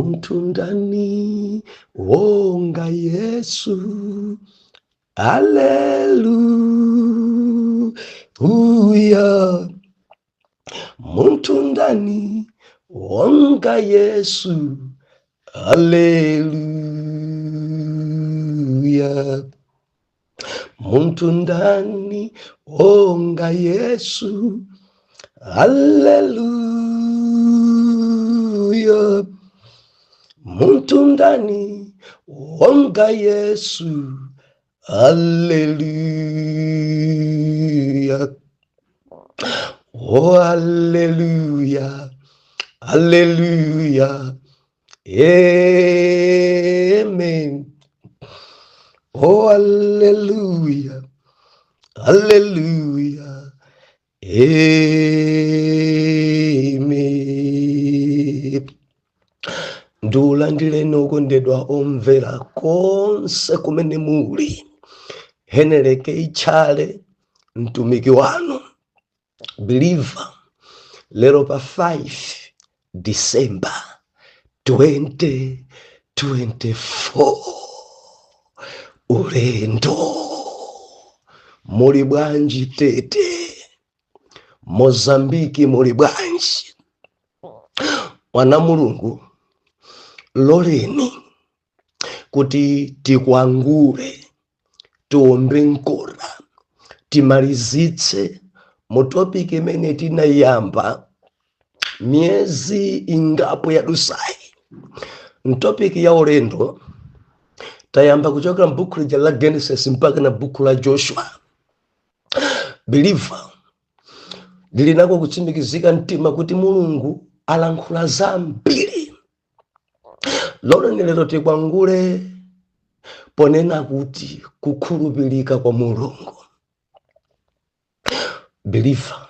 Munthu ndani wonga Yesu? Aleluya. Munthu ndani wonga Yesu? Aleluya. Munthu ndani wonga Yesu? Aleluya. Munthu ndani wonga Yesu? Aleluya. Oh, aleluya. Aleluya. Amen. Oh, aleluya. Aleluya. Amen. Ndiulandireni okondedwa omvera konse kumene muli. Heneleke Itchale, mtumiki wanu believer, lero pa 5 December 2024, ulendo muli bwanji? Tete, Mozambiki muli bwanji? Mwana Mulungu, loleni kuti tikwangule, tiombe mkota, timalizitse mu topic imene tinayamba miyezi ingapo yadusayi, m'topic ya ulendo. Tayamba kuchokera m'buku lija la Genesis mpaka na buku la Joshua. Believer, ndili nako kutsimikizika mtima kuti Mulungu alankhula zambiri. Loleni lero tikwangule ponena kuti kukhulupirika kwa Mulungu. Believer,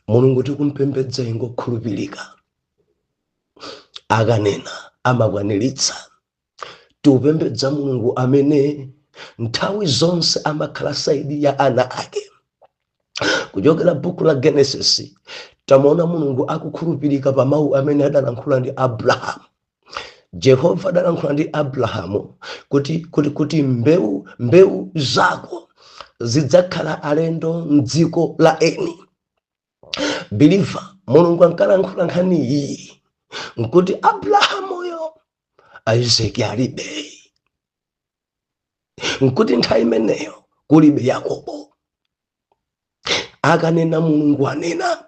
Mulungu tikumpembedza ngokhulupirika, akanena amakwaniritsa. Tikupembedza Mulungu amene nthawi zonse amakhala side ya ana ake. Kuchokera buku la Genesis tamaona Mulungu akukhulupirika pa mawu amene adalankhula ndi Abrahamu. Jehova adalankhula ndi Abrahamu kuti mbewu zako zidzakhala alendo mdziko la eni. Believer, Mulungu ankalankhula nkhani iyi nkuti Abrahamuyo Isaki alibe, nkuti nthawi imeneyo kulibe Yakobo. Akanena Mulungu anena,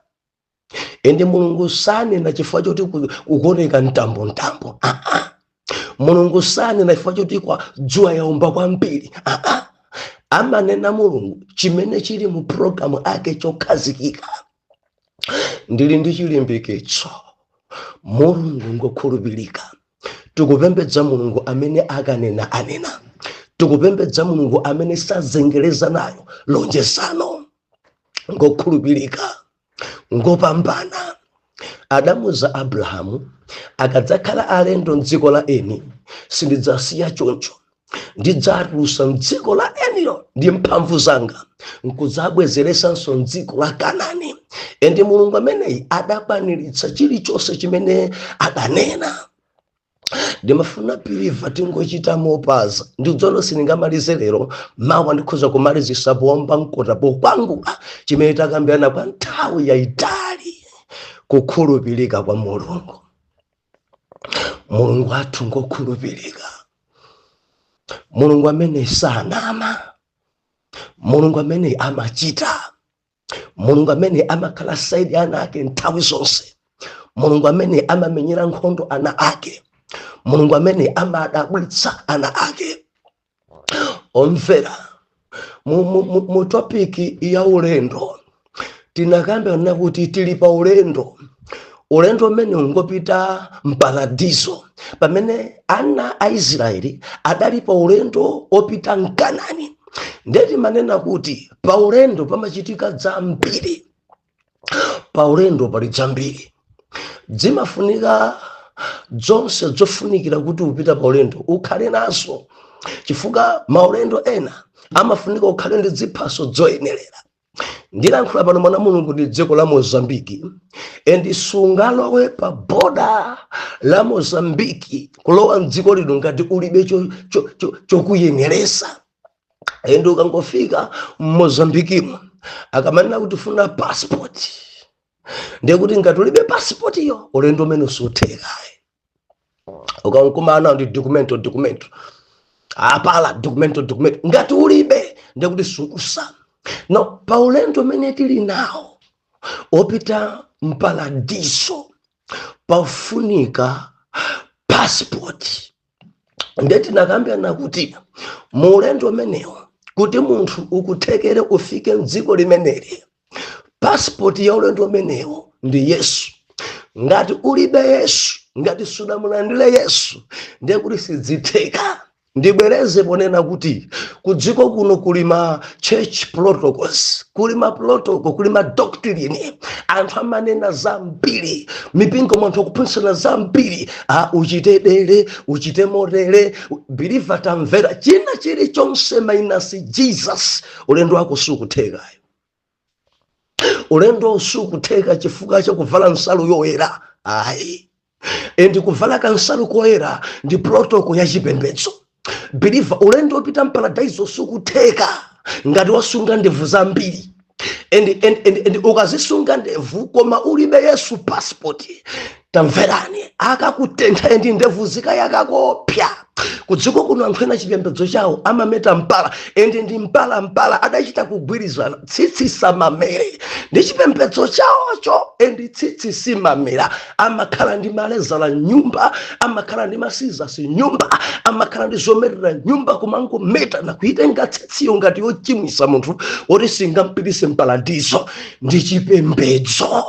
ende Mulungu sanena chifukwa choti kuoneka mtambo mtambo. Aa, Mulungu sanena chifukwa choti kwa dzuwa yaomba kwambiri. Aa, amanena Mulungu chimene chili mu programu ake chokhazikika. Ndili ndi chilimbikitso, Mulungu ngokhulupirika. Tikupembedza Mulungu amene akanena anena. Tikupembedza Mulungu amene sazengereza nayo lonjezano, ngokhulupirika, ngopambana. Adamuza Abrahamu, akadzakhala alendo mdziko la eni, sindidzasiya choncho, ndidzatulusa mdziko la enilo ndi mphamvu zanga nkudzabwezeresanso mdziko la Kanani. Ende Mulungu ameneyi adakwaniritsa chilichonse chimene adanena. Ndimafuna, believer, tingochita mopaza. Ndidzono sindingamalize lero, mawa ndikhoza kumalizisa powomba mkota pokwangula chimene takambirana kwa nthawi yayitali, kukhulupirika kwa Mulungu. Mulungu athu ngokhulupirika, Mulungu amene sanama, Mulungu amene amachita, Mulungu amene amakhala side ana ake nthawi zonse, Mulungu amene amamenyera nkhondo ana ake, Mulungu amene amadabwitsa ana ake. Omvera, mu topic ya ulendo tinakambirana kuti tili pa ulendo, ulendo umene ungopita mparadiso. Pamene ana a Israeli adali pa ulendo opita mKanani, ndeti manena kuti pa ulendo pamachitika zambiri, pa ulendo pali zambiri zimafunika, zonse zofunikira kuti upita pa ulendo ukhale nazo, chifukwa maulendo ena amafunika ukhale ndi ziphaso zoyenerera. Ndilankhula pano, mwana Mulungu, ndi dziko la Mozambiki, and sungalowe pa boda la Mozambiki kulowa mdziko lino ngati ulibe chokuyeneresa. And ukangofika mmozambikimo, akamanena kuti funa passport, ndiye kuti ngati ulibe passport iyo, ulendo umene sutheka. Ukankumana ndi documento, documento apala, documento, documento, ngati ulibe ndiye kuti sukusa no. Pa ulendo umene tili nawo opita mparadiso pafunika passport. Ndiye tinakambirana kuti mu ulendo umenewo, kuti munthu ukuthekere ufike mdziko limeneli, passport ya ulendo umenewo ndi Yesu. Ngati ulibe Yesu, ngati sudamulandire Yesu, ndiye kuti sidzitheka. Ndibwereze ponena kuti kudziko kuno kuli ma church protocols, kuli ma protocol, kuli ma doctrine. Anthu amanena zambiri mipingo, mwanthu akuphunzitsana zambiri, a uchite dere, uchite motere. Believer, tamvera, china chilichonse minus Jesus, ulendo wako sukuthekayo. Ulendo sukutheka chifukwa chakuvala nsalu yoyera, ayi. And kuvala kansalu koyera ndi protocol ya chipembedzo. Believer, ulendo wopita mparadiso sukutheka ngati wasunga ndevu zambiri. And ukazisunga ndevu koma ulibe Yesu passport, tamverani, akakutentha and ndevu zikayakakopya. Kudziko kuno anthu ena chipembedzo chawo amameta mpala, and ndi mpala mpala adachita kugwirizana, tsitsi samamere ndi chipembedzo chawocho, and tsitsi simamera. Amakhala ndi malezala nyumba, amakhala ndi masizasi nyumba, amakhala ndi zomerera nyumba, kumangometa na kuitenga tsitsiyo ngati yochimwisa munthu woti singampitise mparadiso. Ndi chipembedzo.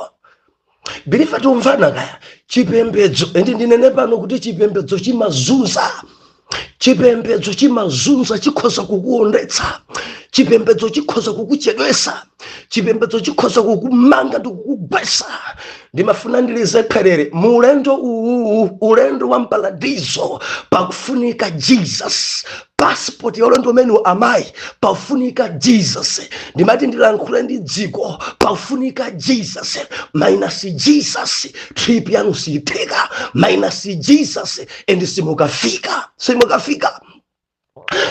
Believer, tiumvana kaya? Chipembedzo, and ndinene pano kuti chipembedzo chimazunza. Chipembedzo chimazunza, chikhoza kukuondetsa. Chipembedzo chikhoza kukuchedwesa. Chipembedzo chikhoza kukumanga ndi kukugwesa. Ndimafuna ndilize kherere mulendo uwu, ulendo wa mparadiso, pakufunika Jesus passport ya ulendo umene. Amayi, pafunika Jesus. Ndimati ndilankhule ndi dziko, pafunika Jesus. Minus Jesus, trip yanu siyitheka. Minus Jesus, and simukafika, simukafika.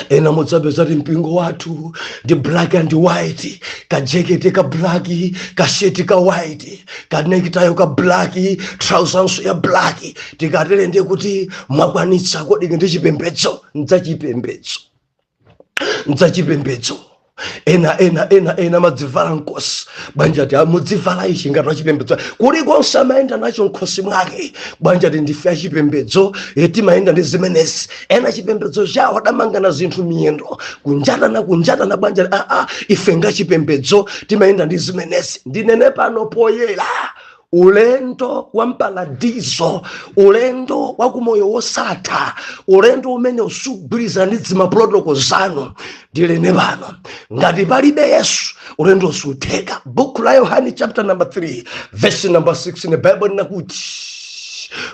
Ena mudzapeza ti mpingo wathu ndi black and white, kajekete ka black, kasheti ka white, ka necktie ka black, trousers ya black. Tikatere ndiye kuti mwakwanitsa. Kodi ndi chipembedzo? Ndzachipembedzo, ndzachipembedzo. Ena ena ena ena amadzivala nkosi bwanja, ti mudzivala ichi ngati wachipembedzo. Kulikonse amayenda nacho nkhosi mwake bwanja, ti ndife achipembedzo, timayenda ndi zimenezi. Ena chipembedzo chawo adamangana zinthu miyendo, kunjatana kunjatana bwanja, aa, ife ngachipembedzo, timayenda ndi zimenezi. Ndinene pano poyera, ulendo wa mparadiso, ulendo wa kumoyo wosatha, ulendo umene usugwirizana ndi zimaprotocol zanu. Ndilene pano, ngati palibe Yesu, ulendo sutheka. Buku la Yohani chapter number 3 verse number 6, Bible linakuti,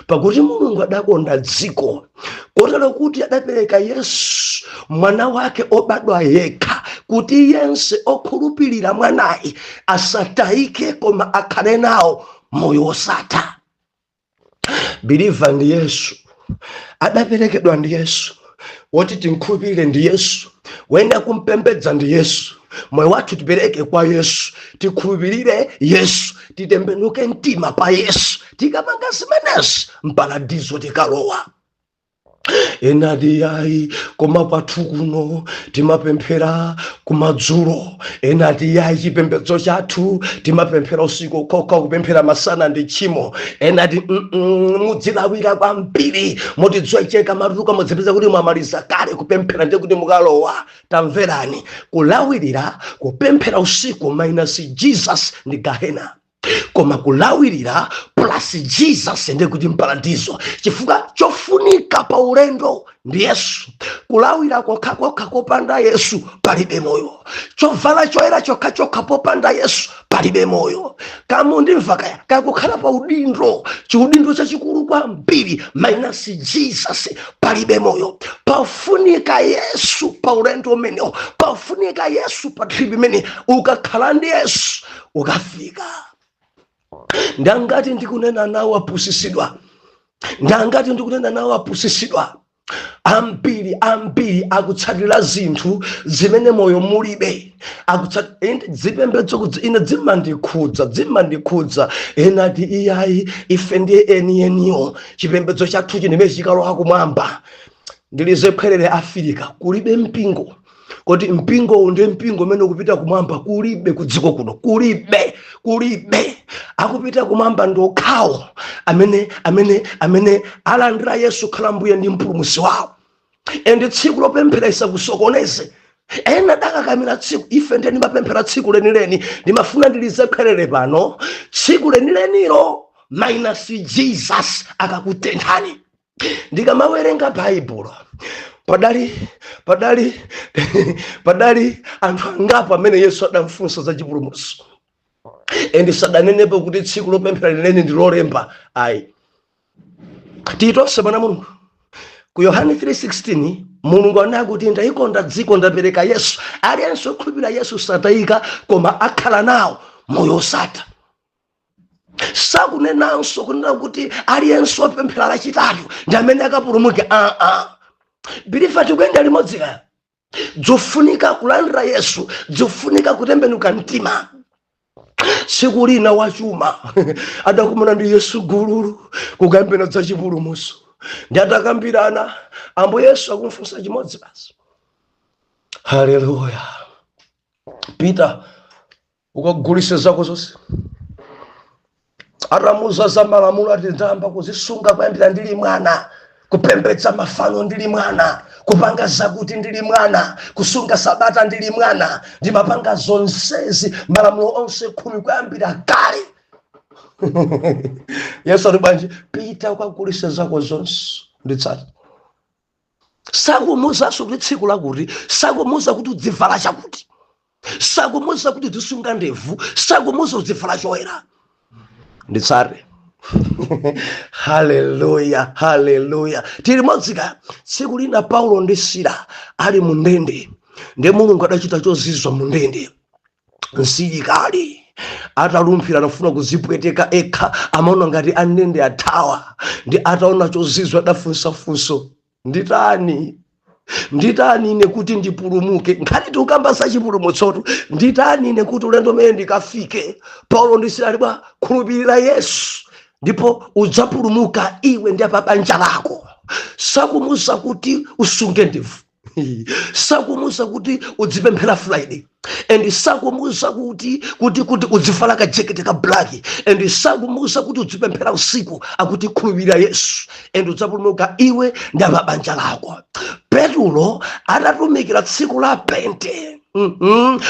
"Pakuti Mulungu adakonda dziko kotero kuti adapereka Yesu mwana wake obadwa yekha, kuti yense okhulupirira mwanayi asatayike koma akhale nawo moyo wosatha." Believer, ndi Yesu adaperekedwa, ndi Yesu woti tinkhulupirire, ndi Yesu woyenera kumpembedza, ndi Yesu. Moyo wathu tipereke kwa Yesu, tikhulupirire Yesu, titembenuke mtima pa Yesu. Tikamanga zimenezi, mparadizo tikalowa. Ena yayi, koma kwathu kuno timapemphera kumadzulo. Ena yayi, chipembedzo chathu timapemphera usiku kokha, kupemphera masana ndi tchimo. Ena ti mudzilawira kwambiri, mutidziwecheka matuka, mudzipeza kuti mwamaliza kale kupemphera, ndiye kuti mukalowa. Tamverani, kulawirira kupemphera usiku minus Jesus ndi gahena. Koma kulawirira plus Jesus ndiye kuti mparadizo, chifukwa chofunika pa ulendo ndi Yesu. Kulawira kokhakokha kopanda Yesu palibe moyo. Chovala choyera chokhachokha popanda Yesu palibe moyo. Kamundimva kaya kakukhala pa udindo, chiudindo chachikulu kwambiri, minus Jesus palibe moyo. Pafunika Yesu pa ulendo umenewo, pafunika Yesu pa trip imene. Ukakhala ndi Yesu ukafika. Ndangati ndikunena nawo apusisidwa, ndangati ndikunena nawo apusisidwa. Ambiri ambiri akutsatira zinthu zimene moyo mulibe. Zipembedzo ine zimandikhudza, zimandikhudza. Ena ati, "Iyayi, ife ndiye enieniyo, chipembedzo chathu chimene chikalowa kumwamba." Ndilize khwerere Afirika, kulibe mpingo koti mpingo uwu ndiye mpingo umene ukupita kumwamba. Kulibe ku dziko kuno, kulibe, kulibe. Akupita kumwamba ndi okhawo amene alandira Yesu khala Mbuye ndi Mpulumutsi wawo. And tsiku lopemphera isakusokoneze. Ena dakakamira tsiku, "Ife ndiye ndimapemphera tsiku lenileni." Ndimafuna ndilize khwerere pano, tsiku lenilenilo minus Jesus akakutenthani. Ndikamawerenga Baibulo, padali anthu angapo amene Yesu adamfunsa za chipulumutso and sadanenepo kuti tsiku lopemphera lenileni ndi Lolemba, ayi. Titonse mwana Mulungu, ku Yohane 3:16 Mulungu anakuti, "Ndayikonda dziko, ndapereka Yesu. Aliyense okhulupirira Yesu satayika koma akhala nawo moyo osatha." Sakunenanso kunena kuti aliyense opemphera Lachitatu ndi amene akapulumuke. Aa, believer, tikuyenda limodzi kaya? Dzofunika kulandira Yesu, dzofunika kutembenuka mtima. Tsiku lina wachuma adakumana ndi Yesu gululu kukambirana za chipulumutso, ndi atakambirana, Ambuye Yesu akumfunsa chimodzi basi. Haleluya! "Pita ukagulise zako zonse." Atamuza za malamulo, ati, "Ndayamba kuzisunga kuyambira ndili mwana, kupembedza mafano ndili mwana, kupanga zakuti ndili mwana, kusunga sabata ndili mwana, ndimapanga zonsezi, malamulo onse 10 kuyambira kale." Yesu ati bwanji? "Pita ukagulise zako zonse, nditsate." Sakumuzanso kuti tsiku lakuti, sakumuza kuti udzivala chakuti, sakumuza kuti udzisunga ndevu, sakumuza udzivala choyera. "Nditsate." Haleluya, haleluya! Tili modzika. Tsiku lina Paulo ndi Sila ali mu ndende, ndi Mulungu adachita chozizwa mu ndende. Msilikali atalumphira, anafuna kuzipweteka ekha, amaona ngati andende athawa. Ndi ataona chozizwa adafunsa funso, "Nditani, nditani ine kuti ndipulumuke?" Nkhani tikukamba za chipulumutsotu. "Nditani ine kuti ulendo umene ndikafike?" Paulo ndi Sila ali, "Khulupirira Yesu ndipo udzapulumuka iwe ndi apabanja lako." Sakumuza kuti usunge ndevu, sakumuza kuti udzipemphera Friday, and sakumuza kuti udzivala kajekete ka black, and sakumuza kuti udzipemphera usiku. Akuti, "Khulupirira Yesu and udzapulumuka iwe ndi apabanja lako." Petulo atatumikira tsiku la Pente,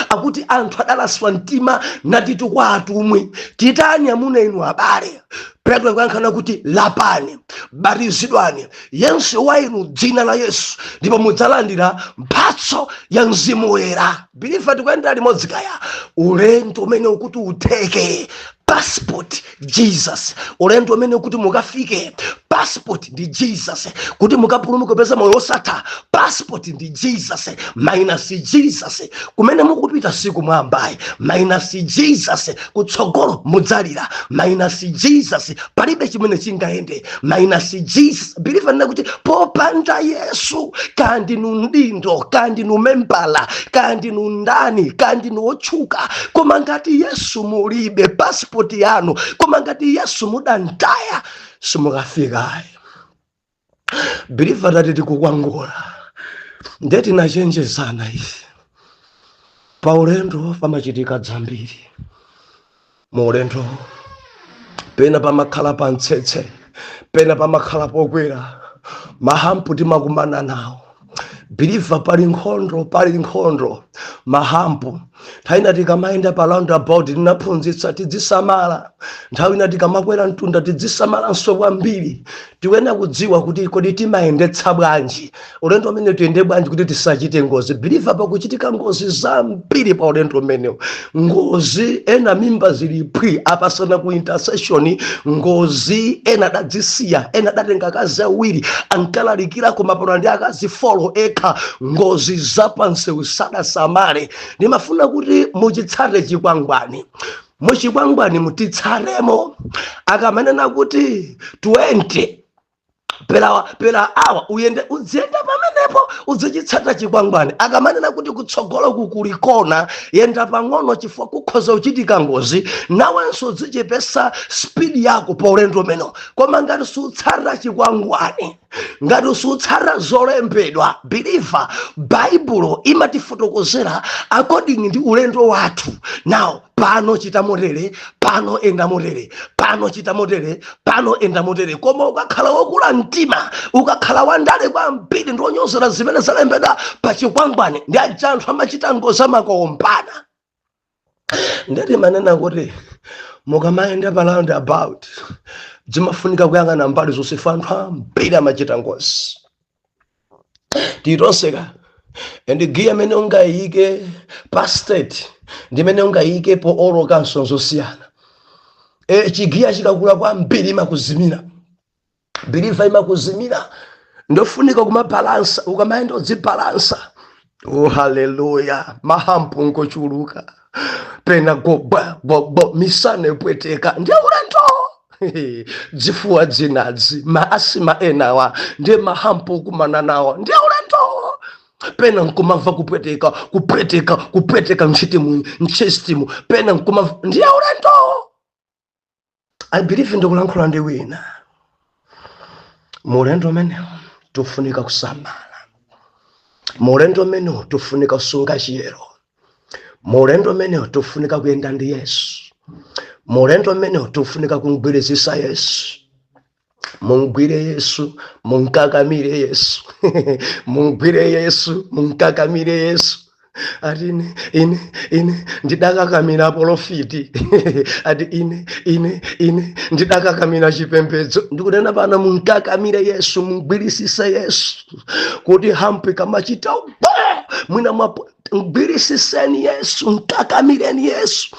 akuti anthu adalaswa mtima natitu kwa atumwi, "Titani amuna inu abale?" Petro akuyankhana kuti, "Lapani, batizidwani yense wa inu dzina la Yesu ndipo mudzalandira mphatso ya Mzimu Woyera." Believer, tikuyendera limodzi kaya? Ulendo umene ukuti utheke, passport Jesus. Ulendo umene kuti mukafike, passport ndi Jesus. Kuti mukapulumuke kupeza moyo wosatha, passport ndi Jesus. Minus Jesus, kumene mukupita siku mwambayi. Minus Jesus, kutsogolo mudzalira. Minus Jesus, palibe chimene chingayende. Minus Jesus, believer, nena kuti popanda Yesu, kandinu mdindo, kandinu membala, kandinu ndani, kandinu wotchuka, koma ngati Yesu mulibe, passport yanu, koma ngati Yesu mudantaya, simukafikayi. Believer, tati tikukwangula, nde tinachenjezana ife, pa ulendo pamachitika zambiri. Mu ulendo pena pamakhala pa mtsetse, pena pamakhala pokwera, ma hump timakumana nawo. Believer, pali nkhondo, pali nkhondo, ma hump. Nthawi ina tikamayenda pa roundabout, tinaphunzitsa tidzisamala. Nthawi ina tikamakwera mtunda, tidzisamalanso kwambiri. Tikuyenera kudziwa kuti kodi timayendetsa bwanji ulendo umene, tuyende bwanji kuti tisachite ngozi. Believer, pakuchitika ngozi zambiri pa ulendo umenewu. Ngozi, ena mimba zili phwi, apasana ku intercession. Ngozi, ena adadzisiya, ena adatenga akazi awiri, ankalalikira koma pano ndi akazi 4 ekha. Ngozi zapansewu, sadasamale. Ndimafuna kuti muchitsate chikwangwani. Muchikwangwani mutitsatemo. Akamanena kuti 20 per hour, uyende, udziyenda pamenepo, udzichitsata chikwangwani. Akamanena kuti kutsogolo kukulikona, yenda pang'ono chifukwa kukhoza kuchitika ngozi, nawenso udzichepesa speed yako pa ulendo umenewo. Koma ngati sutsata chikwangwani, ngati sutsata zolembedwa, believer, Baibulo imatifotokozera according ndi ulendo wathu. Now, pano chita motere, pano enda motere, pano chita motere, pano enda motere. Koma ukakhala wokula mtima, ukakhala wandale kwambiri ndi wonyozera zimene zalembedwa pa chikwangwani, ndi aja anthu amachita ngozi, amakombana. Ndati manena kuti mukamayenda pa roundabout, zimafunika kuyang'ana mbali zonse. Anthu ambiri amachita ngozi titonseka, and giya imene ungayike pa straight ndimene ungayike po olokanso zosiyana. Chigiya chikakula kwambiri imakuzimira, believer, imakuzimira. Ndofunika kumabalansa, ukamayenda udzibalansa. Oh, haleluya! Ma hump nkochuluka, pena gogwa gogo, misana ipweteka, ndiye ulendo, dzifuwa dzinadzi, ma asthma enawa, ndiye ma hump okumana nawo, ndiye ulendo. Pena nkumamva kupweteka, kupweteka, kupweteka mchitimu, m'chestimu, pena nkumamva, ndiye ulendo. I believe ndikulankhula ndi wina. Mulendo umenewo tufunika kusamala, mulendo umenewo tufunika kusunga chiyero, mulendo umenewo tufunika kuyenda ndi Yesu, mulendo umenewo tufunika kumgwirizisa Yesu. Mungwire Yesu, munkakamire Yesu, mungwire Yesu, munkakamire Yesu. Ati ine, ine, ine ndidakakamira polofiti, ati ine, ine, ine ndidakakamira chipembedzo. Ndikunena pano, munkakamire Yesu, mungwirisise Yesu kuti hump kamachita ba mwina mwapo, mgwirisiseni Yesu, nkakamireni Yesu.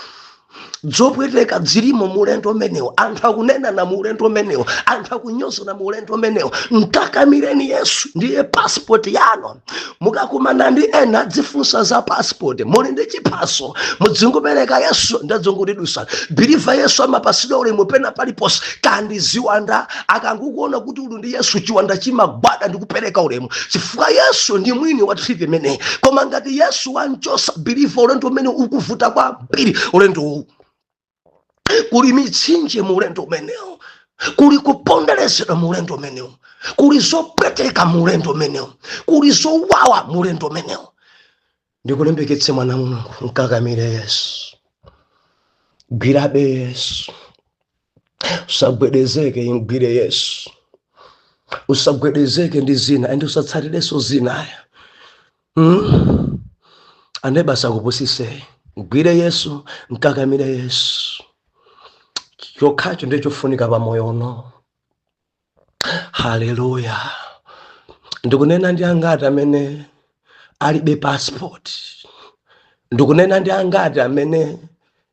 Zopweteka zilimo mulendo umenewo, anthu akunenana mulendo umenewo, anthu akunyozana mulendo umenewo. Nkakamireni Yesu, ndiye passport yanu. Mukakumana ndi ena adzifunsa za passport, muli ndi chiphaso, mudzingopereka Yesu, ndadzongodidusa. Believer, Yesu amapasidwa ulemu pena paliponse. Kandi ziwanda akangukuona kuti uli ndi Yesu, chiwanda chimagwada ndi kupereka ulemu, chifukwa Yesu ndi mwini wa trip imeneyi. Koma ngati Yesu wanchosa, believer, ulendo umene ukuvuta kwambiri. Ulendo uwu kuli mitsinje, mu ulendo umenewo kuli kuponderezedwa, mu ulendo umenewo kuli zopweteka, mu ulendo umenewo kuli zowawa. Mu ulendo umenewo ndikulimbikitse, mwana Mulungu, mkakamire Yesu, gwirabe Yesu, usagwedezeke, imgwire Yesu, usagwedezeke ndi zina and usatsatirenso zinaya. Ande basa kupusise, mgwire Yesu, mkakamire Yesu. Chokhacho ndicho chofunika pa moyo uno. Haleluya! Ndikunena ndi angati amene alibe passport? Ndikunena ndi angati amene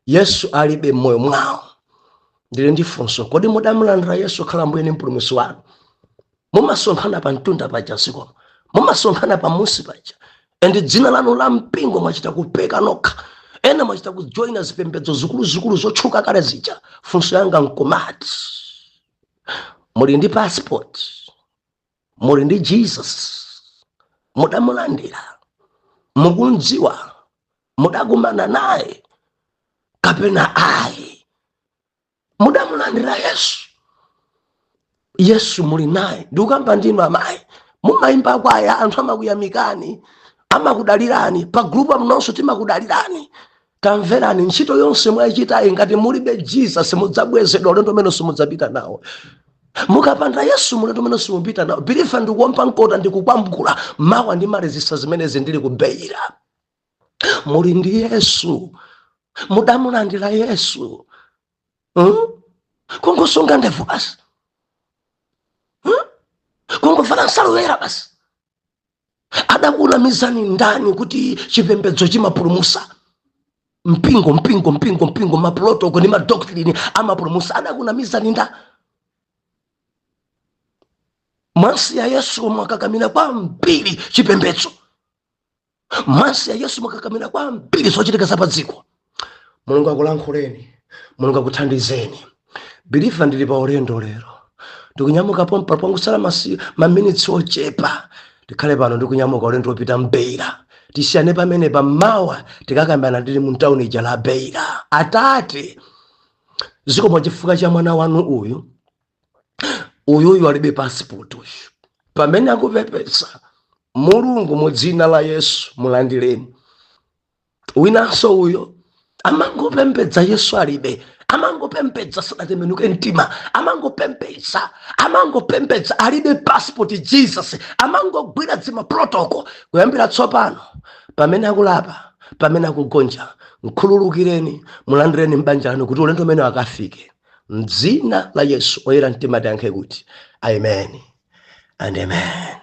Yesu alibe m'moyo mwawo? Ndili ndi funso: kodi mudamulandira Yesu khala Mbuye ndi Mpulumutsi wanu? Mumasonkhana pa mtunda paja zikomo, mumasonkhana pamusi paja, and dzina lanu la mpingo mwachita kupeka nokha, ena mwachita kujoyina zipembedzo zikuluzikulu zotchuka kale zija. Funso yanga nkumati, muli ndi passport? Muli ndi Jesus? Mudamulandira? Mukundziwa? Mudakumana naye kapena ayi? Mudamulandira Yesu? Yesu muli naye? Ndikukamba ndinu amayi, mumayimba kwaya, anthu amakuyamikani, amakudalirani, pa group amunonso timakudalirani. Tamverani, ntchito yonse mwayichitayi, ngati mulibe Jesus, mudzabwezedwa. Ulendo umene simudzapita nawo. Mukapanda Yesu, mulendo umene simupita nawo. Believer, ndikuwomba mkota, ndikukwambula mawa, ndimalizisa zimenezi ndili kubeira. Muli ndi Yesu, mudamulandira Yesu, Kungosunga ndevu basi, Kungovala nsalu yoyera basi. Adakunamizani ndani kuti chipembedzo chimapulumusa? Mpingo, mpingo, mpingo, mpingo, maprotocol ndi madoctrine amapulumusa. Adakunamizani nda? Mwasiya Yesu, mwakakamira kwambiri chipembedzo. Mwasiya Yesu, mwakakamira kwambiri zochitika za padziko. Mulungu akulankhuleni, Mulungu akuthandizeni. Believer, ndili pa ulendo lero, ndikunyamuka pompa, pangosala maminitsi ochepa ndikhale pano. Ndikunyamuka ulendo wopita mbeira. Tisiyane pamene pammawa, tikakambana ndili mu tawuni ija la Beira. Atate, zikomo chifukwa cha mwana wanu uyu. Uyuyu alibe passport uyu. Pamene akupepesa, Mulungu, mu dzina la Yesu, mulandireni. Winanso uyo amangopembedza, Yesu alibe, amangopembedza, sadatembenuke mtima, amangopembedza, amangopembedza, alibe passport Jesus, amangogwira dzima protocol. Kuyambira tsopano, pamene akulapa, pamene akugonja, mkhululukireni, mulandireni m'banja lanu kuti ulendo umene akafike. Mdzina la Yesu, oyera mtima tiyankhe kuti amen and amen.